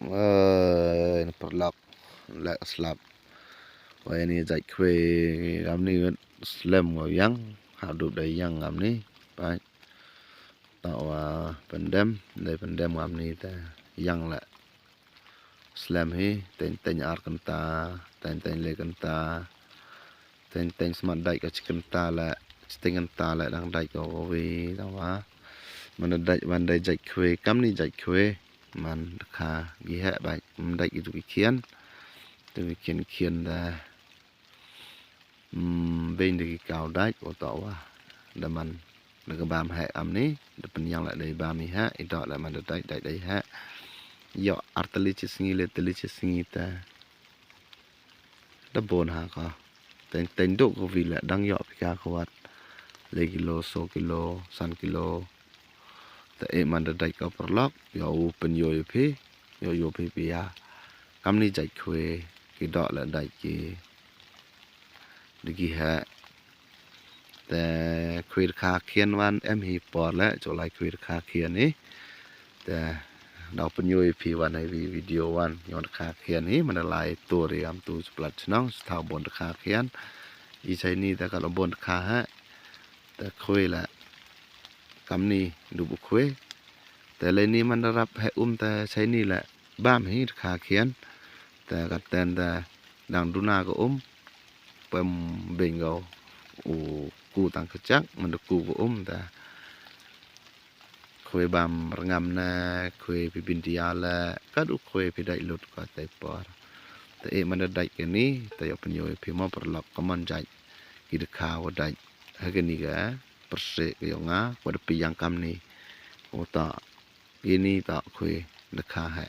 ເອີຍ ປະລັກ ແລະສະຫຼັບ ໄວ້ນີ້ຈັດເຄວ ກຳນີ້ສະແລມກໍຍັງ ຫາດູບໄດ້ຍັງກຳນີ້ ໄປ ຕະວ່າເປັນແດມ ໄດ້ເປັນແດມກຳນີ້ ແຕ່ຍັງແຫຼະ ສະແລມຮີ ເຕັງເຕັງອາດກັນຕາ ເຕັງເຕັງເລກັນຕາ ເຕັງເຕັງສະມາດໄດ້ກໍຊິກັນຕາແຫຼະ ຊິເຕັງກັນຕາແຫຼະ ດັງໄດ້ກໍກະວີ ແຕ່ວ່າ ມັນໄດ້ ມັນໄດ້ຈັດເຄວ ກຳນີ້ຈັດເຄວ ມັນລາຄາກີແຮະໄດ້ ມັນໄດ້ກີຕຸກກີຂຽນ ຕຸກກີຂຽນຂຽນແຕ່ ອືມ ເບັງໄດ້ກີກາວໄດ້ ໂອຕະວ່າ ດະມັນ ລະກະບາມແຮະອຳນີ້ ດະປັນຍັງລະໄດ້ບາມມີແຮະ ອີດອກລະມັນໄດ້ ໄດ້ ໄດ້ແຮະ ເຍາະອາດຕະລິຈິດສະຫງິດ ເລຕະລິຈິດສະຫງິດແຕ່ ດະໂບນຫາກະ ແຕ່ງ ແຕ່ງດຸກະວີແລະ ດັງເຍາະພິກາຂະວັດ ເລກິໂລ ໂຊກິໂລ ສັນກິໂລ ແຕ່ເອມັນດະໄດ້ກໍປະລັອກ ເຢາະອູເປັນໂຍຍພີ ໂຍໂຍພີປີຍາ ກຳນີ້ຈັດເຄວ ກີດອກແລະໄດ້ກີ ດິກີແຮະ ແຕ່ເຄວລະຄາຂຽນວັນແອມຮີປອດແລະ ໂຈໄລເຄວລະຄາຂຽນນີ້ ແຕ່ດອກເປັນໂຍຍພີວັນໃນວີ ວິດີໂອວັນ ຍ້ອນລະຄາຂຽນນີ້ ມັນລະລາຍໂຕເຣອຳຕູສະປລັດຊະນອງ ສະເທົາບົນລະຄາຂຽນ ອີໄຊນີ້ ແຕ່ກໍລະບົນລະຄາແຮະ ແຕ່ເຄວລະ ກຳນີ້ດູບໍ່ເຄວ ແຕ່ເລນີ້ມັນໄດ້ຮັບແຮະອຸມແຕ່ໄຊນີ້ແຫຼະ ບາມຮີລະຄາຂຽນ ແຕ່ກະແຕນແຕ່ດັງດູນາກໍອຸມ ປຶມເບັງເຂົາ ອູ ກູຕັງຂະຈັກ ມັນຕະກູກໍອຸມ ແຕ່ເຄວບາມຣະງຳນາ ເຄວພີບິນຕິຍາແລະ ກະດູເຄວພີໄດ້ລຸດກໍໄຕປອດ ແຕ່ເອມັນໄດ້ກະນີ້ ແຕ່ຢາກປະໂຍຍພີມອປະລັອກກະມັນໃຈ ກິລະຄາວະໄດ້ ຫາກະນີ້ກະ ປະເສກະຍອງງາ ກະໄດ້ປີຍັງກຳນີ້ ໂອຕະ ອີນີ້ຕະເຄວລະຄາແຮະ